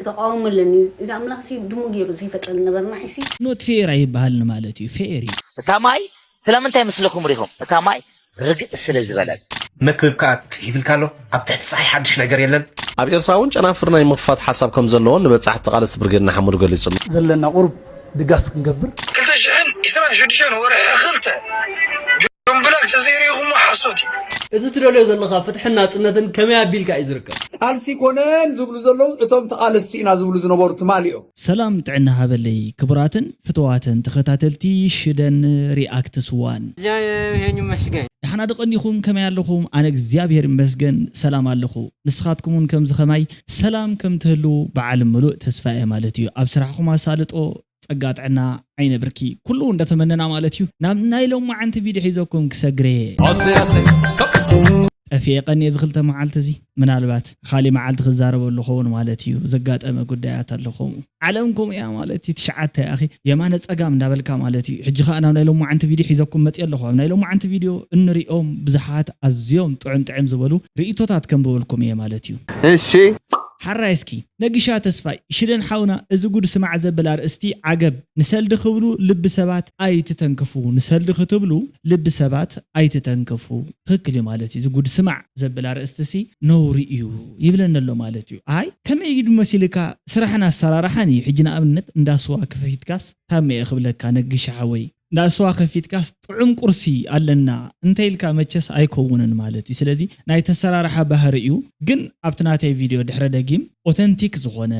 ተቃውሞ ኣለኒ። እዚ ኣምላኽ ሲ ድሙ ገይሩ ዘይፈጠረ ነበርና ሒሲ። ኖት ፌር ኣይበሃልን ማለት እዩ። ፌር እዩ። እታ ማይ ስለምንታይ ምስልኹም ሪኹም? እታ ማይ ርግእ ስለ ዝበለት። መክብብ ከኣ ጽሒፍልካ ኣሎ። ኣብ ትሕቲ ጸሓይ ሓድሽ ነገር የለን። ኣብ ኤርትራ እውን ጨናፍር ናይ ምኽፋት ሓሳብ ከም ዘለዎን ንበጻሕቲ ቃልሲ ብርጌድ ንሓመዱ ገሊጹ ኣሎ። ዘለና ቁሩብ ድጋፍ ክንገብር ክልተ ሽሕን ዕስራን ሽዱሽተን ወርሒ ክልተ ጆምብላክ ተዘይሪኢኹሞ ሓሶት እዩ። እዚ ትደልዮ ዘለኻ ፍትሕን ናጽነትን ከመይ ኣቢልካ እዩ ዝርከብ? ቃልሲ ኮነን ዝብሉ ዘለዉ እቶም ተቓለስቲ ኢና ዝብሉ ዝነበሩ ትማሊ እዮም። ሰላም ጥዕና ሃበለይ ክቡራትን ፍትዋትን ተኸታተልቲ ሽደን ሪኣክትስ ዋን። እዚኣ ይሄን ይመስገን። ደሓና ዶ ቀኒኹም? ከመይ ኣለኹም? ኣነ እግዚኣብሔር ይመስገን ሰላም ኣለኹ። ንስኻትኩም እውን ከምዚ ኸማይ ሰላም ከም ትህልዉ በዓል ምሉእ ተስፋ እየ ማለት እዩ። ኣብ ስራሕኹም ኣሳልጦ፣ ጸጋ ጥዕና፣ ዓይነ ብርኪ ኩሉ እንዳተመነና ማለት እዩ። ናብ ናይ ሎማዓንቲ ቪድዮ ሒዘኩም ክሰግር እየ። ጠፊኤ ቀንየ እዚ ክልተ መዓልቲ እዚ ምናልባት ካሊእ መዓልቲ ክዛረበሉ ኸውን ማለት እዩ። ዘጋጠመ ጉዳያት ኣለኹም ዓለም ከምኡ እያ ማለት እዩ። ትሽዓተ ኣኺ የማነ ጸጋም እንዳበልካ ማለት እዩ። ሕጂ ኸኣ ናብ ናይ ሎማዓንቲ ቪድዮ ሒዘኩም መጽእ ኣለኹ። ኣብ ናይ ሎማዓንቲ ቪድዮ እንሪኦም ብዙሓት ኣዝዮም ጥዑም ጥዕም ዝበሉ ርእይቶታት ከንብበልኩም እየ ማለት እዩ። እሺ ሓራይ እስኪ ነግሻ ተስፋይ ሽደን ሓውና፣ እዚ ጉድ ስማዕ ዘብል ኣርእስቲ ዓገብ። ንሰልዲ ክብሉ ልቢ ሰባት ኣይትተንክፉ፣ ንሰልዲ ክትብሉ ልቢ ሰባት ኣይትተንክፉ። ትኽክል እዩ ማለት እዩ። እዚ ጉድ ስማዕ ዘብል ኣርእስቲ ሲ ነውሪ እዩ ይብለኒ ኣሎ ማለት እዩ። ኣይ ከመይ ኢዱ መሲልካ? ስራሕን ኣሰራርሓን እዩ። ሕጂ ንኣብነት እንዳ ስዋ ክፈፊትካስ ታመ እየ ክብለካ ነግሻ ሓወይ። እንዳ ስዋ ከፊትካስ ጥዑም ቁርሲ ኣለና እንተ ኢልካ መቸስ ኣይከውንን ማለት እዩ። ስለዚ ናይ ተሰራርሓ ባህሪ እዩ። ግን ኣብቲ ናተይ ቪድዮ ድሕረ ደጊም ኦተንቲክ ዝኾነ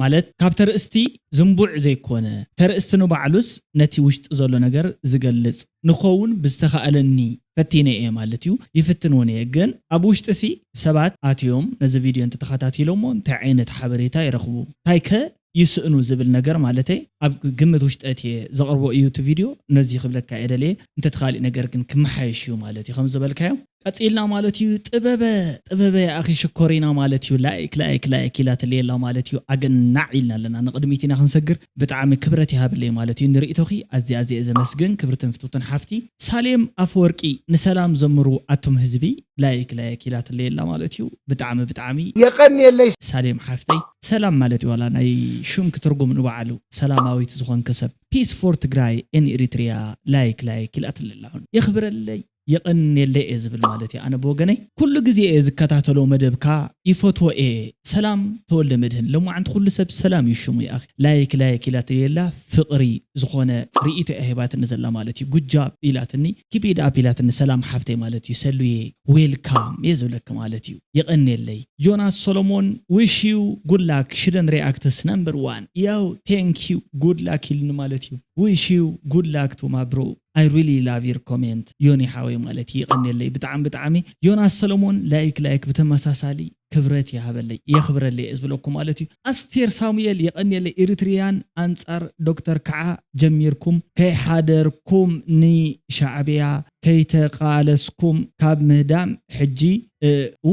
ማለት ካብ ተርእስቲ ዝንቡዕ ዘይኮነ ተርእስቲ ንባዕሉስ ነቲ ውሽጢ ዘሎ ነገር ዝገልጽ ንኸውን ብዝተኻእለኒ ፈቲነ እየ ማለት እዩ። ይፍትን እውን እየ። ግን ኣብ ውሽጢ ሲ ሰባት ኣትዮም ነዚ ቪድዮ እንተተኸታቲሎሞ እንታይ ዓይነት ሓበሬታ ይረኽቡ? እንታይ ከ ይስእኑ ዝብል ነገር ማለተይ ኣብ ግምት ውሽጠት እየ ዘቕርቦ እዩ እቲ ቪድዮ። ነዚ ክብለካ እየ ደልየ። እንተ እቲ ካሊእ ነገር ግን ክመሓየሽ እዩ ማለት እዩ። ከም ዝበልካዮ ቀጺልና ማለት እዩ። ጥበበ ጥበበ ኣኺ ሽኮሪና ማለት እዩ። ላይክ ላይክ ላይክ ኢላትለየላ ማለት እዩ። ኣገናዕ ኢልና ኣለና ንቕድሚት ኢና ክንሰግር። ብጣዕሚ ክብረት ይሃብለይ ማለት እዩ። ንርእይቶኺ ኣዝየ ኣዝየ እየ ዘመስግን ክብርትን ፍትውትን ሓፍቲ። ሳሌም ኣፈወርቂ ንሰላም ዘምሩ ኣቱም ህዝቢ ላይክ ላይክ ኢላትለየላ ማለት እዩ። ብጣዕሚ ብጣዕሚ የቐንየለይ። ሳሌም ሓፍተይ ሰላም ማለት እዩ። ዋላ ናይ ሽምኪ ትርጉም ንባዕሉ ሰላማዊት ዝኾንኪ ሰብ peace for ትግራይ and ኤሪትሪያ ላይክ ላይክ ኢላትለላ። የኽብረለይ የቐንየለይ እየ ዝብል ማለት እዩ። ኣነ ብወገነይ ኩሉ ግዜ እየ ዝከታተሎ መደብካ ይፈትዎ እየ። ሰላም ተወልደ መድህን ሎማዓንቲ ኩሉ ሰብ ሰላም እዩ ሽሙ ይኣኺ ላይክ ላይክ ኢላትለየላ ፍቕሪ ዝኾነ ርእይቶ እያ ሂባትኒ ዘላ ማለት እዩ። ጉጃብ ኢላትኒ keep it up ኢላትኒ ሰላም ሓፍተይ ማለት እዩ። ሰሉየ ዌልካም እየ ዝብለኪ ማለት እዩ። የቐንየለይ ዮናስ ሶሎሞን wish you good luck ሽደን ሪኣክትስ number one ያው thank you good luck ኢልኒ ማለት እዩ። Wish you good luck to my bro I really love your comment ዮኒ ሓወይ ማለት እዩ። የቐንየለይ ብጣዕሚ ብጣዕሚ ዮናስ ሰሎሞን ላይክ ላይክ ብተመሳሳሊ ክብረት ይሃበለይ የኽብረለይ እየ ዝብለኩም ማለት እዩ። ኣስቴር ሳሙኤል የቐንየለይ ኤሪትሪያን ኣንጻር ዶክተር ከዓ ጀሚርኩም ከይሓደርኩም ንሻዕብያ ከይተቓለስኩም ካብ ምህዳም ሕጂ እ፣ ው፣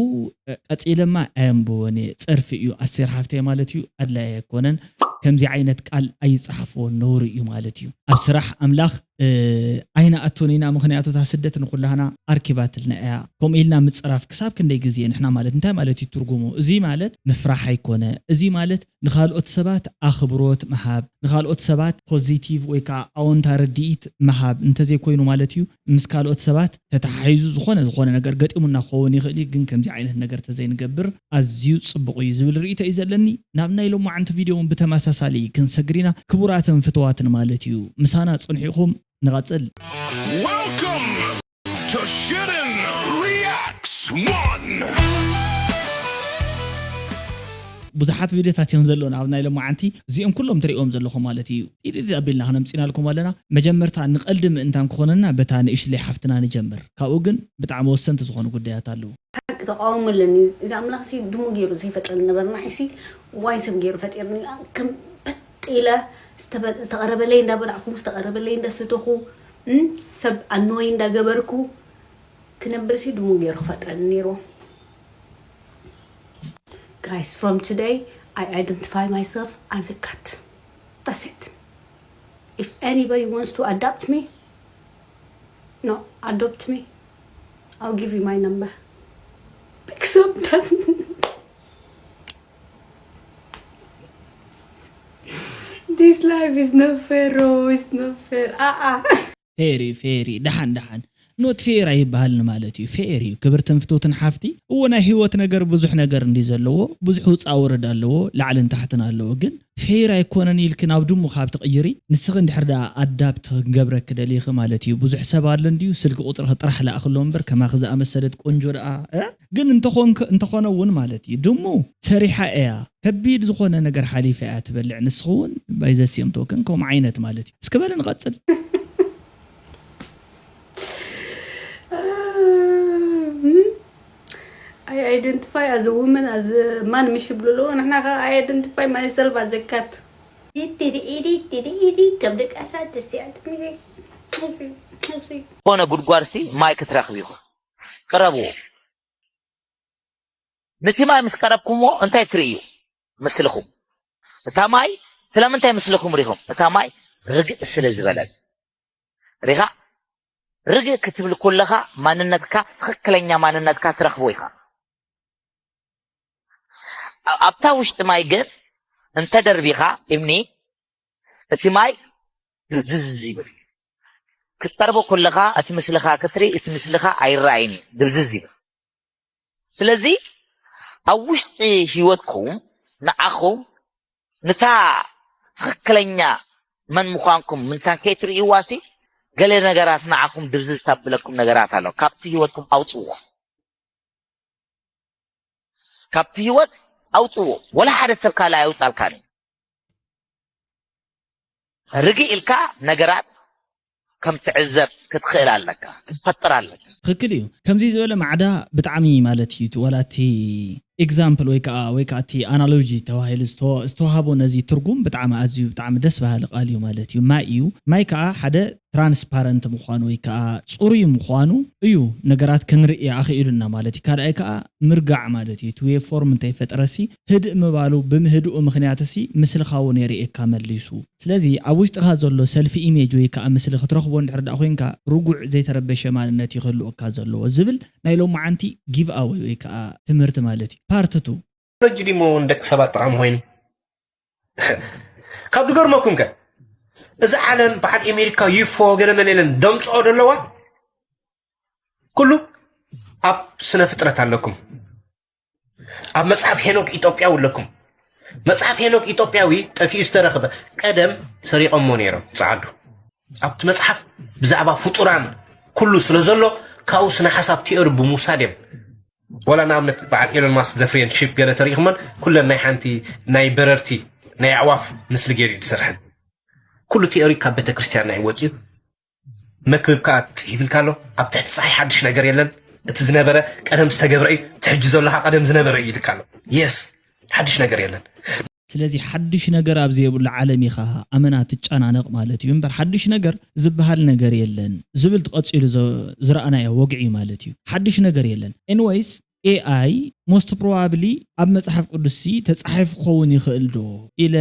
እ፣ ቀጺለማ ኣየንብቦን እየ ጸርፊ እዩ ኣስቴር ሓፍተይ ማለት እዩ። ኣድላይ ኣይኮነን ከምዚ ዓይነት ቃል ኣይጸሓፍዎን ነውሪ እዩ ማለት እዩ። ኣብ ስራሕ ኣምላኽ ኣይንኣቱን ኢና ምኽንያቱ እታ ስደት ንኹላህና ኣርኪባትልና እያ። ከምኡ ኢልና ምፅራፍ ክሳብ ክንደይ ግዜ ንሕና ማለት እንታይ ማለት እዩ ትርጉሙ? እዚ ማለት ምፍራሕ ኣይኮነ። እዚ ማለት ንኻልኦት ሰባት ኣኽብሮት ምሃብ፣ ንኻልኦት ሰባት ፖዚቲቭ ወይ ከዓ ኣወንታ ርድኢት ምሃብ እንተዘይኮይኑ ማለት እዩ። ምስ ካልኦት ሰባት ተተሓሒዙ ዝኾነ ዝኾነ ነገር ገጢሙና ክኸውን ይኽእል እዩ፣ ግን ከምዚ ዓይነት ነገር ተዘይንገብር ኣዝዩ ፅቡቕ እዩ ዝብል ርእይቶ እዩ ዘለኒ። ናብ ናይ ሎማዓንቲ ቪድዮ እውን ብተመሳሳሊ ክንሰግር ኢና ክቡራትን ፍትዋትን ማለት እዩ። ምሳና ፅንሑ ኢኹም። ንቐፅል። Welcome to Shooting Reacts One. ብዙሓት ቪድዮታት እዮም ዘለውን ኣብ ናይ ሎማዓንቲ እዚኦም ኩሎም ትሪእዎም ዘለኹም ማለት እዩ። ኢድድ ኣቢልና ክነምፂናልኩም ኣለና። መጀመርታ ንቐልዲ ምእንታን ክኾነና በታ ንእሽትለይ ሓፍትና ንጀምር። ካብኡ ግን ብጣዕሚ ወሰንቲ ዝኾኑ ጉዳያት ኣለዉ። ሓቂ ተቃውሞ ኣለኒ። እዚ ኣምላኽ ሲ ድሙ ገይሩ ዘይፈጠረ ነበርና ሒሲ ዋይ ሰብ ገይሩ ፈጢርኒ። ከም በጥ ኢለ ዝተበ- ዝተቐረበለይ እንዳበላዕኩ ዝተቐረበለይ እንዳስተኹ እም፣ ሰብ ኣነወይ እንዳገበርኩ ክነብር ሲ ድሙ ገይሩ ክፈጥረኒ ነይርዎ። Guys, from today, I identify myself as a cat. That's it. If anybody wants to adopt me, no, adopt me. I'll give you my number. Pick something. This life is not fair, oh, it's not fair. Ah, ah. ፌር እዩ፣ ፌር እዩ። ደሓን፣ ደሓን። ኖት ፌር ኣይበሃልን ማለት እዩ። ፌር እዩ። ክብርትን ፍትውትን ሓፍቲ፣ እዎ፣ ናይ ህይወት ነገር ብዙሕ ነገር እንዲ ዘለዎ፣ ብዙሕ ውፃ ውረድ ኣለዎ፣ ላዕልን ታሕትን ኣለዎ። ግን ፌር ኣይኮነን ኢልክ ናብ ድሙ ካብ ትቕይሪ፣ ንስኺ እንድሕር ደኣ ኣዳፕት ክንገብረክ ደሊኺ ማለት እዩ። ብዙሕ ሰብ ኣሎ እንድዩ፣ ስልኪ ቁፅርኺ ጥራሕ ለኣኽሎ እምበር፣ ከማኺ ዝኣመሰለት ቆንጆ ደኣ፣ እ? ግን እንተኾንክ-፣ እንተኾነ እውን ማለት እዩ፣ ድሙ ሰሪሓ እያ፣ ከቢድ ዝኾነ ነገር ሓሊፋ እያ ትበልዕ። ንስኺ እውን ባይ ዘ ሴም ቶክን ከምኡ ዓይነት ማለት እዩ። እስኪ በል ንቐጽል። I identify as a woman, as a man ምሽ ይብሉ ኣለዎ። ንሕና ከ I identify myself as a cat። ኢዲ ኢዲ ኢዲ ኢዲ ከም ደቂ ኣስራት ተስያት ዝኾነ ጉድጓድ ሲ ማይ ክትረኽብ ኢኹም። ቅረብዎ። ነቲ ማይ ምስ ቀረብኩምዎ እንታይ ትርእዩ? ምስልኹም። እታ ማይ ስለምንታይ ምስልኹም ሪኹም? እታ ማይ ርግእ ስለ ዝበለት። ሪኻ? ርግእ ክትብል ከለኻ ማንነትካ፣ ትኽክለኛ ማንነትካ ትረኽቦ ኢኻ። ኣ-፣ ኣብታ ውሽጢ ማይ ግን እንተደርቢኻ እምኒ፣ እቲ ማይ ድብዝዝ ይብል። ክትቀርቦ ከለኻ እቲ ምስልኻ ክትርኢ፣ እቲ ምስልኻ ኣይረኣይን እዩ፣ ድብዝዝ ይብል። ስለዚ ኣብ ውሽጢ ህይወትኩም ንዓኹም ንታ ትኽክለኛ መን ምዃንኩም ምንታን ከይትርእይዋ ሲ፣ ገለ ነገራት ንዓኹም ድብዝዝ ታብለኩም ነገራት ኣሎ። ካብቲ ህይወትኩም ኣውፅዎ። ካብቲ ህይወት ኣውፅዎ። ወላ ሓደ ሰብ ካልእ ኣይውፃልካን እዩ። ርግእ ኢልካ ነገራት ከም ትዕዘብ ክትኽእል ኣለካ፣ ክትፈጥር ኣለካ። ትኽክል እዩ። ከምዚ ዝበለ ማዕዳ ብጣዕሚ ማለት እዩ እቲ፣ ዋላ እቲ ኤግዛምፕል ወይ ከዓ፣ ወይ ከዓ እቲ ኣናሎጂ ተባሂሉ ዝተ-፣ ዝተዋህቦ ነዚ ትርጉም ብጣዕሚ ኣዝዩ ብጣዕሚ ደስ በሃሊ ቃል እዩ ማለት እዩ። ማይ እዩ። ማይ ከዓ ሓደ ትራንስፓረንት ምዃኑ ወይ ከዓ ፅሩይ ምዃኑ እዩ ነገራት ክንርኢ ኣኽኢሉና ማለት እዩ። ካልኣይ ከዓ ምርጋዕ ማለት እዩ። እቲ ዌብ ፎርም እንተይፈጠረሲ ህድእ ምባሉ ብምህድኡ ምኽንያትሲ ምስልኻ እውን የርእየካ መሊሱ። ስለዚ ኣብ ውሽጥኻ ዘሎ ሰልፊ ኢሜጅ ወይ ከዓ ምስሊ ክትረኽቦ እንድሕር ደኣ ኮይንካ ርጉዕ ዘይተረበሸ ማንነት እዩ ክህልወካ ዘለዎ ዝብል ናይ ሎማዓንቲ ጊቭ ኣወይ ወይ ከዓ ትምህርቲ ማለት እዩ። ፓርት ቱ። ቴክኖሎጂ ድሞ ንደቂ ሰባት ጠቓሚ ኮይኑ ካብ ዝገርመኩም ከ እዚ ዓለም በዓል ኣሜሪካ ዩፎ ገለ መለ ኢለን ደምፅኦ ደለዋ ኩሉ ኣብ ስነ ፍጥረት ኣለኩም። ኣብ መፅሓፍ ሄኖክ ኢትዮጵያዊ ኣለኩም። መፅሓፍ ሄኖክ ኢትዮጵያዊ ጠፊኡ ዝተረኽበ ቀደም ሰሪቖሞ ነይሮም ፀዓዱ። ኣብቲ መፅሓፍ ብዛዕባ ፍጡራን ኩሉ ስለ ዘሎ ካብኡ ስነ ሓሳብ ቲዮሪ ብምውሳድ እዮም። ወላ ንኣብነት በዓል ኤሎን ማስክ ዘፍርየን ሺፕ ገለ ተሪእኹመን ኩለን ናይ ሓንቲ ናይ በረርቲ ናይ ኣዕዋፍ ምስሊ ገይሩ እዩ ዝሰርሐን። ኩሉ ቲዮሪ ካብ ቤተ ክርስቲያን ናይ ወፅዩ መክብብ ከዓ ፅሒፍልካ ኣሎ። ኣብ ትሕቲ ፀሓይ ሓድሽ ነገር የለን። እቲ ዝነበረ ቀደም ዝተገብረ እዩ። እቲ ሕጂ ዘሎ ከዓ ቀደም ዝነበረ እዩ ኢልካ ኣሎ። የስ ሓድሽ ነገር የለን። ስለዚ ሓድሽ ነገር ኣብ ዘየብሉ ዓለም ኢኻ ኣመና ትጨናነቕ ማለት እዩ እምበር ሓድሽ ነገር ዝበሃል ነገር የለን ዝብል ትቐፂሉ ዘ-፣ ዝረኣናዮ ወግዒ ማለት እዩ። ሓድሽ ነገር የለን። ኤንወይስ ኤኣይ ሞስት ፕሮባብሊ ኣብ መፅሓፍ ቅዱስ ሲ ተፃሒፉ ክኸውን ይኽእል ዶ ኢለ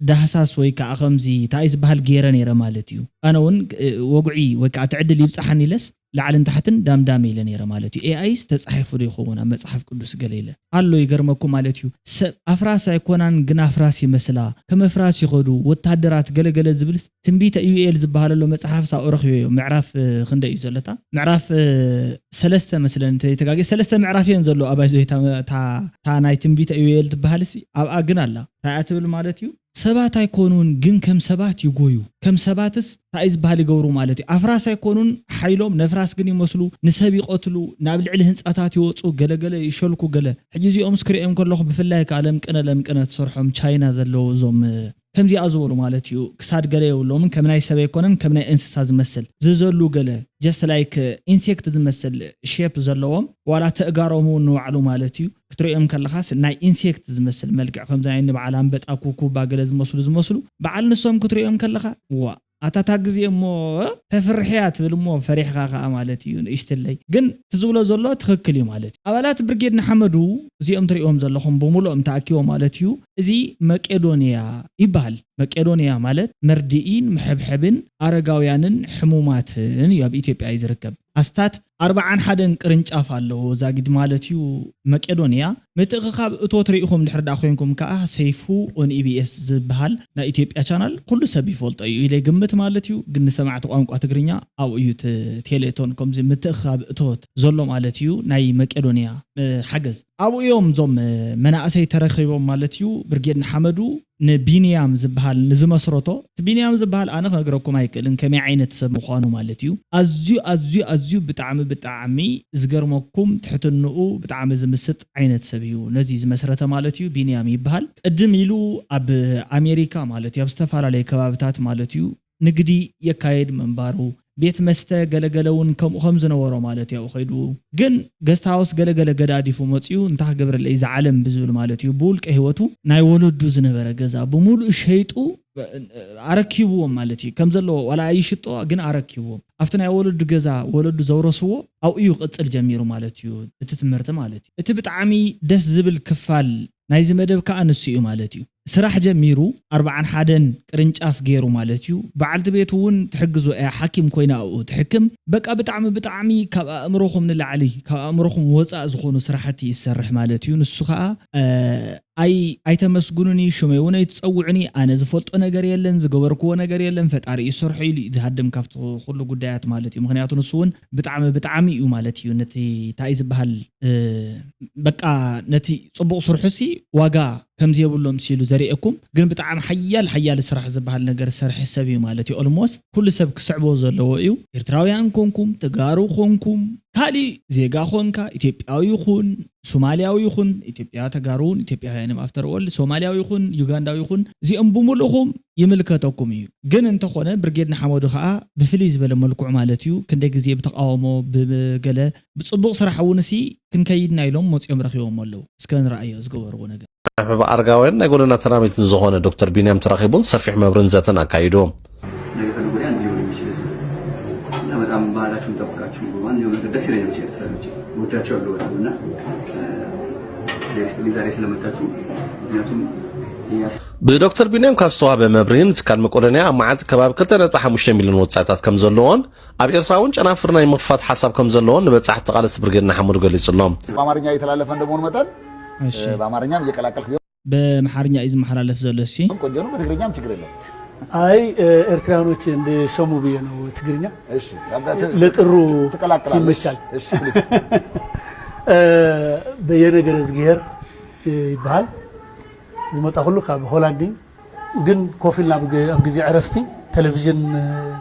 ዳህሳስ ወይ ከዓ ከምዚ እንታይ ዝበሃል ገይረ ነይረ ማለት እዩ። ኣነ እውን እ፣ ወግዒ ወይ ከዓ እቲ ዕድል ይብፃሓኒ ኢለስ ላዕልን ታሕትን ዳምዳም ኢለ ነይረ ማለት እዩ። ኤኣይስ ተፃሒፉ ዶ ይኸውን ኣብ መፅሓፍ ቅዱስ ገለ ኢለ ኣሎ ይገርመኩም ማለት እዩ። ሰብ ኣፍራስ ኣይኮናን ግን ኣፍራስ ይመስላ ከም ኣፍራስ ይኸዱ ወታደራት ገለገለ ዝብል ትንቢተ ኢዩኤል ዝበሃል ኣሎ መፅሓፍ ሳኡ ረኽበዮ ምዕራፍ እ፣ ክንደይ እዩ ዘለታ ምዕራፍ እ፣ ሰለስተ መስለን እንተይተጋግየ ሰለስተ ምዕራፍ እየን ዘሎ ኣባይ ዞይታ እታ ናይ ትንቢተ ኢዩኤል ትበሃል ሲ ኣብኣ ግን ኣላ እንታይ እያ ትብል ማለት እዩ። ሰባት ኣይኮኑን ግን ከም ሰባት ይጎዩ ከም ሰባትስ እንታይ ዝበሃል ይገብሩ ማለት እዩ። ኣፍራስ ኣይኮኑን ሓይሎም ነፍራስ ግን ይመስሉ ንሰብ ይቐትሉ ናብ ልዕሊ ህንፃታት ይወፁ ገለገለ ይሸልኩ ገለ ሕጂ እዚኦም ስክሪኦም ከለኹ ብፍላይ ከዓ ለምቅነ ለምቅነ ትሰርሖም ቻይና ዘለዉ እዞም እ፣ ከምዚኣ ዝበሉ ማለት እዩ ክሳድ ገለ የብሎምን ከም ናይ ሰብ ኣይኮነን ከም ናይ እንስሳ ዝመስል ዝዘሉ ገለ just like ኢንሴክት ዝመስል ሼፕ ዘለዎም ዋላ ተእጋሮም እውን ንባዕሉ ማለት እዩ ክትሪኦም ከለኻስ ናይ ኢንሴክት ዝመስል መልክዕ ከምዚ ናይ ንበዓል ኣንበጣ ኩኩባ ገለ ዝመስሉ ዝመስሉ በዓል ንሶም ክትሪኦም ከለኻ ዋ ኣታታ ግዜ እሞ ተፍርሕያ ትብል እሞ ፈሪሕኻ ከዓ ማለት እዩ ንእሽትለይ ግን እቲ ዝብሎ ዘሎ ትኽክል እዩ ማለት እዩ ኣባላት ብርጌድ ንሓመዱ እዚኦም ትሪእዎም ዘለኹም ብምሉኦም ተኣኪቦም ማለት እዩ እዚ መቄዶንያ ይበሃል መቄዶንያ ማለት መርድኢን መሐብሐብን ኣረጋውያንን ሕሙማትን እዩ ኣብ ኢትዮጵያ እዩ ዝርከብ ኣስታት ኣርብዓን ሓደን ቅርንጫፍ ኣለዎ ዛጊድ ማለት እዩ። መቄዶንያ ምትእኽኻብ እቶት ርኢኹም ድሕር ዳ ኮይንኩም ከዓ ሰይፉ ኦን ኢቢኤስ ዝበሃል ናይ ኢትዮጵያ ቻናል ኩሉ ሰብ ይፈልጦ እዩ ኢለ ግምት ማለት እዩ። ግን ንሰማዕቲ ቋንቋ ትግርኛ ኣብኡ እዩ እቲ ቴሌቶን ከምዚ ምትእኽኻብ እቶት ዘሎ ማለት እዩ። ናይ መቄዶንያ ሓገዝ ኣብኡ እዮም እዞም መናእሰይ ተረኺቦም ማለት እዩ። ብርጌድ ንሓመዱ ንቢንያም ዝበሃል ንዝመስረቶ እቲ ቢንያም ዝበሃል ኣነ ክነግረኩም ኣይክእልን ከመይ ዓይነት ሰብ ምዃኑ ማለት እዩ። ኣዝዩ ኣዝዩ ኣዝዩ ብጣዕሚ ብጣዕሚ ዝገርመኩም ትሕትንኡ ብጣዕሚ ዝምስጥ ዓይነት ሰብ እዩ። ነዚ ዝመስረተ ማለት እዩ ቢንያም ይበሃል። ቅድም ኢሉ ኣብ ኣሜሪካ ማለት እዩ ኣብ ዝተፈላለየ ከባብታት ማለት እዩ ንግዲ የካየድ ምንባሩ ቤት መስተ ገለገለ እውን ከምኡ ከም ዝነበሮ ማለት እዩ ኣብኡ ከይዱ ግን ገስት ሃውስ ገለገለ ገዳዲፉ መፅኡ እንታይ ክገብረለይ ዝዓለም ብዝብል ማለት እዩ ብውልቀ ህይወቱ ናይ ወለዱ ዝነበረ ገዛ ብምሉእ ሸይጡ ኣረኪብዎም ማለት እዩ ከም ዘለዎ ዋላ ኣይሽጦ ግን ኣረኪብዎም ኣብቲ ናይ ወለዱ ገዛ ወለዱ ዘውረስዎ ኣብኡ እዩ ቅፅል ጀሚሩ ማለት እዩ እቲ ትምህርቲ ማለት እዩ እቲ ብጣዕሚ ደስ ዝብል ክፋል ናይዚ መደብ ከዓ ንሱ እዩ ማለት እዩ ስራሕ ጀሚሩ ኣርብዓን ሓደን ቅርንጫፍ ገይሩ ማለት እዩ በዓልቲ ቤቱ እውን ትሕግዞ እያ ሓኪም ኮይና ኣብኡ ትሕክም በቃ ብጣዕሚ ብጣዕሚ ካብ ኣእምሮኹም ንላዕሊ ካብ ኣእምሮኹም ወፃእ ዝኾኑ ስራሕቲ ይሰርሕ ማለት እዩ ንሱ ከዓ ኣይ ኣይተመስግኑኒ ሽመይ እውን ኣይትፀውዑኒ ኣነ ዝፈልጦ ነገር የለን ዝገበርክዎ ነገር የለን ፈጣሪ ይሰርሖ ኢሉ እዩ ዝሃድም ካብቲ ኩሉ ጉዳያት ማለት እዩ ምክንያቱ ንሱ እውን ብጣዕሚ ብጣዕሚ እዩ ማለት እዩ ነቲ እንታይ ዝበሃል በቃ ነቲ ፅቡቕ ስርሑ ሲ ዋጋ ከምዚ የብሎም ሲሉ ዘርእየኩም ግን ብጣዕሚ ሓያል ሓያል ስራሕ ዝበሃል ነገር ዝሰርሐ ሰብ እዩ ማለት እዩ ኦልሞስት ኩሉ ሰብ ክስዕቦ ዘለዎ እዩ ኤርትራውያን ኮንኩም ተጋሩ ኮንኩም ካሊእ ዜጋ ኮንካ ኢትዮጵያዊ ይኹን ሶማልያዊ ይኹን ኢትዮጵያ ተጋሩ እውን ኢትዮጵያውያን እዮም after all ሶማልያዊ ይኹን ዩጋንዳዊ ይኹን እዚኦም ብምልእኹም ይምልከተኩም እዩ ግን እንተኾነ ብርጌድ ንሓመዱ ከዓ ብፍልይ ዝበለ መልክዑ ማለት እዩ ክንደይ ግዜ ብተቃውሞ ብገለ ብፅቡቕ ስራሕ እውን ሲ ክንከይድና ኢሎም መፂኦም ረኪቦም ኣለዉ እስከ ንረኣዮ ዝገበርዎ ነገር መሕብሕቢ ኣረጋውያን ናይ ጎደና ተራሚት ንዝኾነ ዶክተር ቢንያም ተራኺቡን ሰፊሕ መብርን ዘተን ኣካይዱ። ነገ ከነገ ወዲያ እንዲህ ሊሆን የሚችል ህዝብ እና በጣም ባህላችሁን ጠብቃችሁ በማንኛውም ነገር ደስ ይለኛል። ብቻ ኤርትራውያን ብቻ እወዳቸዋለሁ በጣም እና ዛሬ ስለመጣችሁ ምክንያቱም ብዶክተር ቢንያም ካብ ዝተዋህበ መብርሂ ንትካል መቄዶንያ ኣብ መዓልቲ ከባቢ ክልተ ነጥቢ ሓሙሽተ ሚልዮን ወጻኢታት ከም ዘለዎን ኣብ ኤርትራ እውን ጨናፍር ናይ ምኽፋት ሓሳብ ከም ዘለዎን ንበጻሕቲ ተቓለስቲ ብርጌድ ንሓመዱ ገሊጹ ኣሎ። በአማርኛ እየተላለፈ እንደመሆኑ መጠን እሺ በአማርኛም እየቀላቀልክ ቢሆን በምሓርኛ እዩ ዝመሓላለፍ ዘሎ እሺ ቆንጆ ነው። በትግርኛም ችግር የለውም። አይ ኤርትራውያኖች እንዲሰሙ ብዬ ነው ትግርኛ እሺ ያጋተ ለጥሩ ትቀላቅላለች። ይመቻል። እሺ please። በየነ ገረዝግሄር ይበሃል። ዝመፃኹሉ ካብ ሆላንድ እዩ። ግን ኮፍ ኢልና ኣብ ግ- ኣብ ግዜ ዕረፍቲ ቴሌቪዥን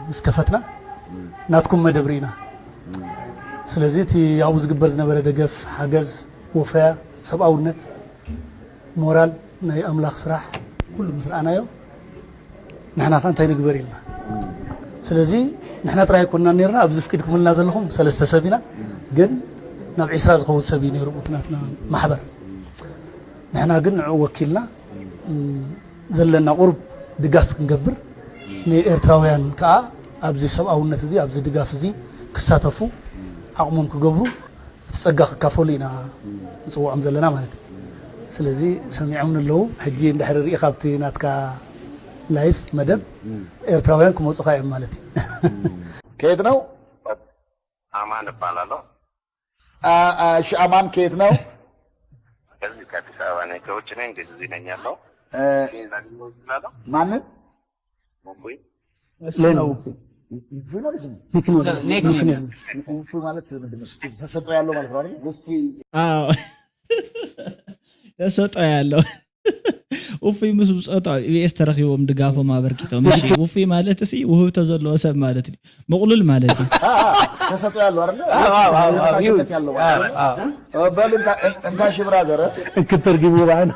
ምስ ከፈትና ናትኩም መደብ ርኢና። ስለዚ እቲ ኣብኡ ዝግበር ዝነበረ ደገፍ፣ ሓገዝ፣ ወፈያ፣ ሰብኣውነት፣ ሞራል፣ ናይ ኣምላኽ ስራሕ ኩሉ ምስ ረኣናዮ ንሕና ከ እንታይ ንግበር ኢልና። ስለዚ ንሕና ጥራይ ኣይኮንና ነርና ኣብዚ ፍቂድኩምልና ዘለኹም ሰለስተ ሰብ ኢና። ግን ናብ ዒስራ ዝኸውን ሰብ እዩ ነይሩ እቲ ናትና ማሕበር። ንሕና ግን ንዕኡ ወኪልና ዘለና ቁሩብ ድጋፍ ክንገብር ንኤርትራውያን ከኣ ኣብዚ ሰብኣውነት እዚ ኣብዚ ድጋፍ እዚ ክሳተፉ ዓቕሞም ክገብሩ እቲ ጸጋ ክካፈሉ ኢና ንጽውዖም ዘለና ማለት እዩ። ስለዚ ሰሚዖምኒ ኣለዉ። ሕጂ እንድሕሪ ርኢኻ ኣብቲ ናትካ ላይፍ መደብ ኤርትራውያን ክመጹኻ እዮም ማለት እዩ። ከየት ነው? አማን እባላለሁ። አ- አ- እሺ አማን ከየት ነው? ከዚህ ከአዲስ አበባ ነኝ። ከውጭ ነኝ፣ ግን እዚህ ነኝ ያለው። እ፣ ማንን? ሞኩኝ እሱ ነው። ውፉይ ነው ስሙ? ኒክኔም። ኒክኔም። ውፉይ ማለት ምንድን ነው? ተሰጥኦ ያለው ማለት ነው አይደል? አዎ ተሰጦ ያለው ውፉይ ምስ ብፆቱ ኣብ ኢቢኤስ ተረኪቦም ድጋፎም ኣበርኪቶም እሺ ውፉይ ማለት እሲ ውህብቶ ዘለዎ ሰብ ማለት እዩ ምቕሉል ማለት እዩ ተሰጥኦ ያለው አይደል? ተነሳሽነት ያለው ማለት ነው። በል እንካ- እንካ ሺ ብራዘር። እንክተርጊሙ በዓል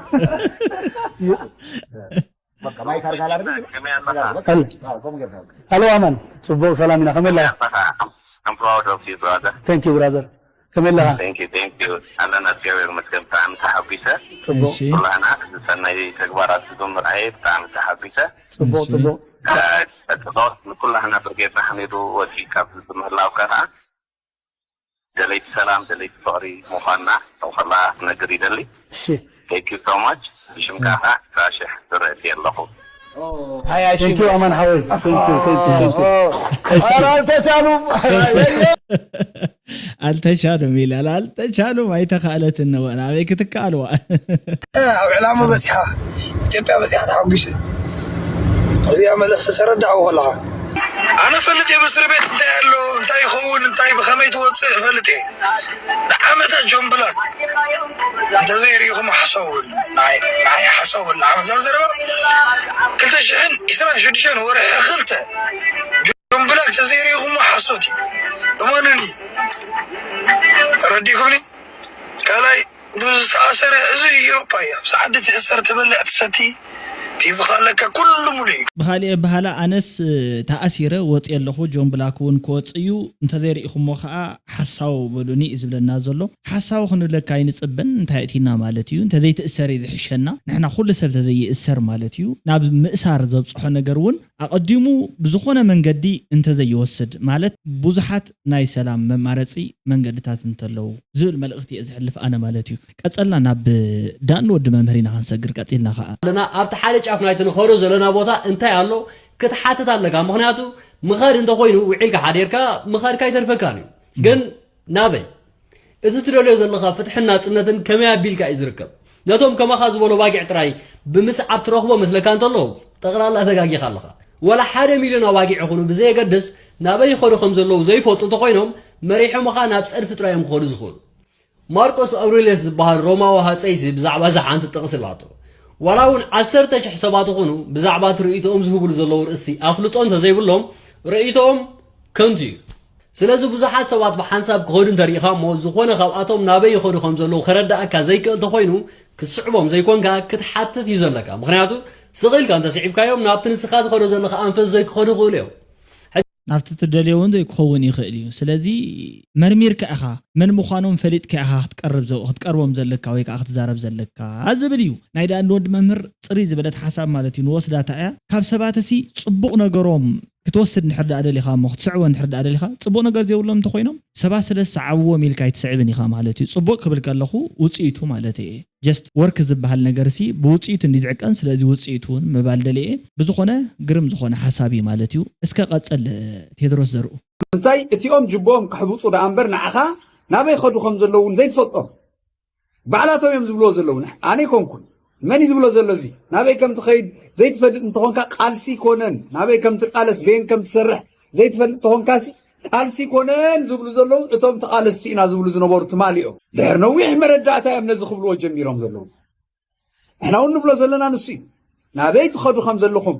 በቃ ማይክ አድርጋል አይደል? ከመይ ኣለኻ? በቃ አዎ፣ ቆም ገርካ። ሄሎ አማን ጽቡቅ ሰላም ኢና ከመይ ኣለኻ? I'm proud of you, brother. Thank you brother ከመይ ኣለኻ? Thank you, thank you. ኣለና እግዚኣብሔር ይመስገን። ብጣዕሚ ተሓጒሰ። ጽቡቅ እሺ ኩላህና እዚ ሰናይ ተግባራት እዚ ብምርኣየ ብጣዕሚ ተሓጒሰ። ጽቡቅ እሺ። ጽቡቅ እ፣ ቀጽሎ ንኩላህና ብርጌድ ንሓመዱ ወሲድካ ኣብዚ ብምህላውካ ከዓ ደለይቲ ሰላም፣ ደለይቲ ፍቕሪ ምዃንና ንኹላ ክነግር ይደሊ። እሺ Thank you so much። ብሽምካ ከዓ ዕስራ ሽሕ ዝረእቲ ኣለኹ። Thank you አማን ሓወይ Thank you, thank you, thank you. ኧረ አልተቻሉም። ኣልተሻሉም ይላል። ኣልተሻሉም ኣይተኻእለትን እዋ ናበይ ክትከኣልዋ? ኣብ ዕላማ በፂሓ፣ ኢትዮጵያ በፂሓ ተሓጒሰ። እዚኣ መልእኽቲ ተረዳእዎ ከለኻ፣ ኣነ ፈልጥ እየ ብእስር ቤት እንታይ ኣሎ፣ እንታይ ይኸውን፣ እንታይ ብኸመይ ትወፅእ ፈልጥ እየ። ንዓመታት ጆን ብላክ እንተዘይርኢኹም ሓሳው በሉ። ንዓይ ንዓይ ሓሳው በሉ። ንዓመት እዛ ዘረባ ክልተ ሽሕን ዕስራን ሽዱሽተን ወርሒ ክልተ ጆን ብላክ ተዘይርኢኹም ሓሶት እዩ። እመኑኒ። ተረዲእኩምኒ? ካልኣይ ብዝተኣሰረ እዚ ኢሮፓ እዩ። ኣብ ሰዓት ትእሰር ትበልዕ ትሰቲ ቲቪ ኣለካ ኩሉ ሙሉ እዩ። ብኻሊእ ኣበሃላ ኣነስ ተኣሲረ ወፂ ኣለኹ፣ ጆን ብላክ እውን ክወፅ እዩ፣ እንተዘይርኢኹሞ ከዓ ሓሳው በሉኒ እዩ ዝብለና ዘሎ። ሓሳው ክንብለካ ኣይንፅበን፣ እንታይ እቲና ማለት እዩ? እንተዘይትእሰር እዩ ዝሕሸና። ንሕና ኩሉ ሰብ ተዘይእሰር ማለት እዩ። ናብ ምእሳር ዘብፅሖ ነገር እውን ኣቐዲሙ ብዝኾነ መንገዲ እንተዘይወስድ ማለት ብዙሓት ናይ ሰላም መማረፂ መንገድታት እንተለዉ ዝብል መልእኽቲ እየ ዝሕልፍ ኣነ ማለት እዩ። ቀጸልና ናብ ዳን ወዲ መምህር ኢና ክንሰግር ቀጺልና ኸዓ። ኣለና ኣብቲ ሓደ ጫፍ ናይቲ ንኸዶ ዘለና ቦታ እንታይ ኣሎ ክትሓትት ኣለካ። ምኽንያቱ ምኻድ እንተኾይኑ ውዒልካ ሓዲርካ ምኻድካ ኣይተርፈካን እዩ። ግን ናበይ? እቲ ትደልዮ ዘለኻ ፍትሕን ናጽነትን ከመይ ኣቢልካ እዩ ዝርከብ? ነቶም ከማኻ ዝበሎ ኣባጊዕ ጥራይ ብምስዓብ ትረኽቦ መስለካ እንተሎ፣ ጠቕላላ ተጋጊኻ ኣለኻ። ወላ ሓደ ሚልዮን ኣባጊዕ ይኹኑ ብዘየገድስ፣ ናበይ ይኸዱ ከም ዘለዉ ዘይፈልጡ እንተኾይኖም፣ መሪሖምኻ ናብ ጸድፊ ጥራይ እዮም ክኸዱ ዝኽእሉ። ማርቆስ ኣውሬልዮስ ዝበሃል ሮማዊ ሃጸይሲ ብዛዕባ እዛ ሓንቲ ጥቕሲ ኣላቶ። ዋላ እውን ዓሰርተ ሽሕ ሰባት ይኹኑ ብዛዕባ እቲ ርእይቶኦም ዝህብሉ ዘለዉ ርእሲ ኣፍልጦ እንተዘይብሎም፣ ርእይቶኦም ከንቱ እዩ። ስለዚ ብዙሓት ሰባት ብሓንሳብ ክኸዱ እንተሪኢኻ እሞ፣ ዝኾነ ካብኣቶም ናበይ ይኸዱ ከም ዘለዉ ከረድኣካ ዘይክእል እንተኾይኑ፣ ክትስዕቦም ዘይኮንካ ክትሓትት እዩ ዘለካ። ምኽንያቱ ስቕ ኢልካ እንተስዒብካዮም ናብቲ ንስኻ ትኸዶ ዘለኻ ኣንፈት ዘይክኸዱ ይኽእሉ እዮም። ናብቲ ትደልዮ እውን ዘይክኸውን ይኽእል እዩ። ስለዚ መርሚርካ ኢኻ፣ መን ምዃኖም ፈሊጥካ ኢኻ ክትቀርብ ዘ-፣ ክትቀርቦም ዘለካ ወይ ከዓ ክትዛረብ ዘለካ ዝብል እዩ። ናይ ዳን ወዲ መምህር ጽርይ ዝበለት ሓሳብ ማለት እዩ። ንወስዳታ እያ። ካብ ሰባትሲ ጽቡቕ ነገሮም ክትወስድ እንድሕር ደኣ ደሊኻ እሞ ክትስዕቦ እንድሕር ደኣ ደሊኻ፣ ጽቡቕ ነገር ዘይብሎም እንተኾይኖም ሰባት ስለ ዝሰዓብዎም ኢልካ ኣይትስዕብን ኢኻ ማለት እዩ። ጽቡቕ ክብል ከለኹ ውጽኢቱ ማለት እየ። ጀስት ወርክ ዝበሃል ነገርሲ ብውጽኢቱ እንዲ ዝዕቀን፣ ስለዚ ውጽኢቱ እውን ምባል ደልየ እየ። ብዝኾነ ግርም ዝኾነ ሓሳብ እዩ ማለት እዩ። እስከ ቀጽል ቴድሮስ ዘርኡ። እንታይ እቲኦም ጅቦኦም ከሕብጡ ደኣ እምበር ንዓኻ ናበይ ከዱ ከም ዘለዉ እውን ዘይትፈልጦም። ባዕላቶም እዮም ዝብልዎ ዘለዉ። ንሕ-፣ ኣነ ኣይኮንኩን። መን እዩ ዝብሎ ዘሎ እዚ? ናበይ ከም ትኸይድ ዘይትፈልጥ እንተኾንካ ቃልሲ ኮነን። ናበይ ከም ትቃለስ፣ በየን ከም ትሰርሕ ዘይትፈልጥ እንተኾንካሲ ቃልሲ ኮነን ዝብሉ ዘለዉ እቶም ተቓለስቲ ኢና ዝብሉ ዝነበሩ ትማሊ እዮም። ድሕሪ ነዊሕ መረዳእታ እዮም ነዚ ክብልዎ ጀሚሮም ዘለዉ። ንሕና እውን ንብሎ ዘለና ንሱ እዩ። ናበይ ትኸዱ ከም ዘለኹም፣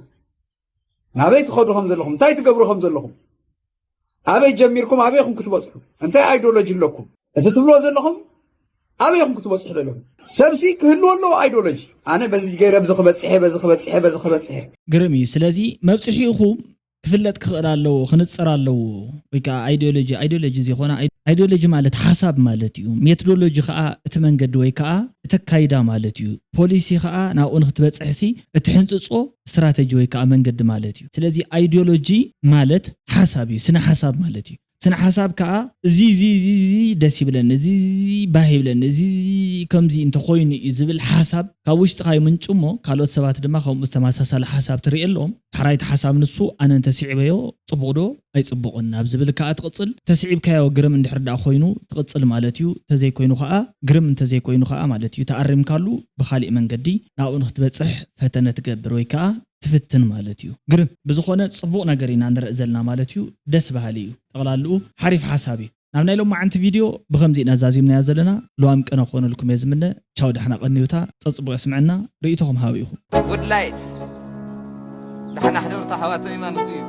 ናበይ ትኸዱ ከም ዘለኹም፣ እንታይ ትገብሩ ከም ዘለኹም፣ ኣበይ ጀሚርኩም ኣበይ ኢኹም ክትበጽሑ፣ እንታይ ኣይዲዮሎጂ ኣለኩም፣ እቲ ትብልዎ ዘለኹም ኣበይ ኢኹም ክትበጽሑ ዘለኹም። ሰብሲ ክህልዎ ኣለዎ ኣይዲዮሎጂ። ኣነ በዚ ገይረ፣ በዚ ክበጽሐ፣ በዚ ክበጽሐ፣ በዚ ክበጽሐ። ግርም እዩ። ስለዚ መብጽሒኹም ክፍለጥ ክኽእል ኣለዎ፣ ክንጽር ኣለዎ። ወይ ከዓ ኣይዲዮሎጂ፣ ኣይዲዮሎጂ ዘይኮነ ኣይ-፣ ኣይዲዮሎጂ ማለት ሓሳብ ማለት እዩ። ሜቶዶሎጂ ከዓ እቲ መንገዲ ወይ ከዓ እቲ ኣካይዳ ማለት እዩ። ፖሊሲ ከዓ ናብኡ ንክትበጽሕሲ እቲ ሕንጽጾ ስትራተጂ ወይ ከዓ መንገዲ ማለት እዩ። ስለዚ ኣይዲዮሎጂ ማለት ሓሳብ እዩ፣ ስነ ሓሳብ ማለት እዩ። ስነ ሓሳብ ከዓ እዚ፣ እዚ፣ እዚ፣ እዚ ደስ ይብለኒ፣ እዚ፣ እዚ ባህ ይብለኒ፣ እዚ፣ እዚ ከምዚ እንተኾይኑ እዩ ዝብል ሓሳብ ካብ ውሽጥኻ ይምንጩ እሞ፣ ካልኦት ሰባት ድማ ከምኡ ዝተመሳሳለ ሓሳብ ትርኢ ኣለዎም። ዳሕራይ እቲ ሓሳብ ንሱ ኣነ እንተስዒበዮ ጽቡቕ ዶ ኣይጽቡቕን ናብ ዝብል ከኣ ትቕጽል። ተስዒብካዮ ግርም እንድሕር ደኣ ኮይኑ ትቕጽል ማለት እዩ። እንተዘይኮይኑ ከኣ ግርም እንተዘይኮይኑ ከኣ ማለት እዩ ተኣሪምካሉ ብኻሊእ መንገዲ ናብኡ ንክትበጽሕ ፈተነ ትገብር ወይ ከኣ ትፍትን ማለት እዩ። ግርም ብዝኾነ ጽቡቕ ነገር ኢና ንርኢ ዘለና ማለት እዩ። ደስ በሃሊ እዩ። ጠቕላልኡ ሓሪፍ ሓሳብ እዩ። ናብ ናይ ሎማዓንቲ ቪድዮ ብኸምዚ ኢና ዛዚምናያ ዘለና። ለዋም ቅነ ክኾነልኩም እየ ዝምነ። ቻው፣ ዳሕና ቀንዩታ፣ ጸጽቡቕ የስምዐና፣ ርእይቶኹም ሃቡ ኢኹም። ጉድ ላይት። ዳሕና ሕደሩ፣ ተሓዋት ሃይማኖት እዩ።